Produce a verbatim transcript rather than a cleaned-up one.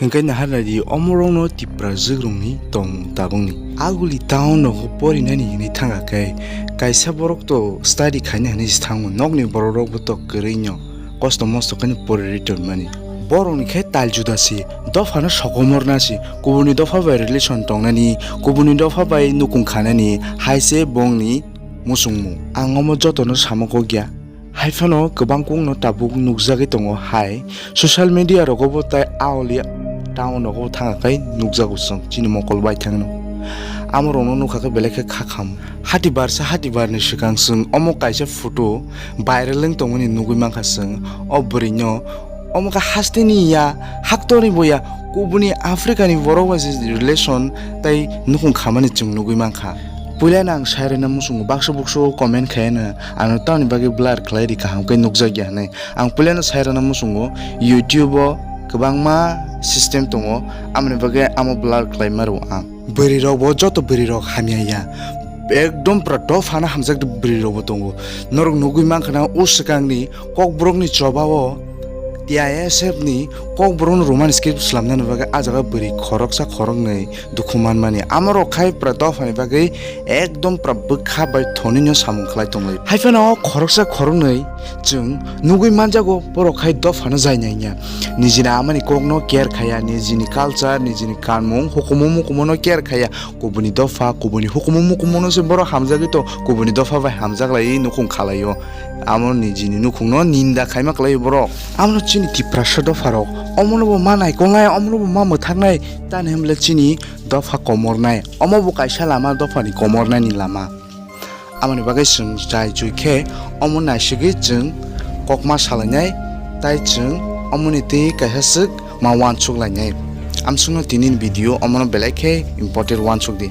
Hwnkhe naharnai di, omorokno Tipra jwkrokni tongmung tabukni. Aguli town nogo porinani hinwi thangkha khe, kaisa borok to study khaina hinwi se thango, nokni borokrokbo to kwrwino kosto mosto khe pori ri tonmani. Borokni khe tal juda se, dophano sokomorna se, kubuni dopha bai relation tongnani, kubuni dopha bai nukung khanani, hai se bongni muchungmung. Ang omo jotono samung kok ya. Hai phano kwbang kukno tabuk nukjagwi tongo hai social media rogobo, tai aoli town rogobo thangkha khai nukjago chwng chini mokol bai thangno. Amo rokno nukha khe belai khe kha kham. Hati barsa hati barni swkang chwng omo kaisa photo viral wng tongmani nugwi mankha chwng. O bwrwino omo khe hasteni ya, haktorni bo ya, kubuni Africa ni borok bai se relation tai nukung khamani chwng nugwi mankha. Puilano ang sairwna muchungo baksa buksa o comment khaiyano ano tamoni bagwi blur khlai ri kaham khe nukjakya hinwi. Ang puilano sairwna muchungo YouTube o kwbangma system tongo, amoni bagwi amo blur khlaima rwo ang. Bwrwi rokbo joto bwrwi rok hamya ya, ekdom pura dophano hamjak bwrwi rokbo tongo. Norok nugwi mankha na o swkangni Kokborokni chobao T I S F ni Kokborokno Roman script swlamnani bagwi ah jaga bwrwi khoroksa khoroknwi dukhu manmani. Amorok khai pura dophani bagwi ekdom pura bwkha bai thonino samung khlai tonglai. Hai phano khoroksa khoroknwi chwng nugwi manjago, borok khai dophano jai naiya. Nijini amani kokno care khaiya, nijini culture, nijini kanmung, hukumu mukumu no care khaiya. Kubuni dopha, kubuni hukumu mukumu no se borok hamjagwi to, kubuni dopha bai hamjak lai nukung khalai o. Amo nijini nukhungno ninda khaima kwlai borok. Amono chini Tiprasa dopharok, omono bo ma naikolnai, omono bo ma mwthaknai, tani hwnle chini dopha komornai. Omo bo kaisa lama dophani komornaini lama. Amoni bagwi chwng jai jui khe omo naisigwi chwng kokma salainai, tai chwng omoni twi kaisa swk ma uansuk lainai. Amsukno tinini video omono belai khe important uansuk di.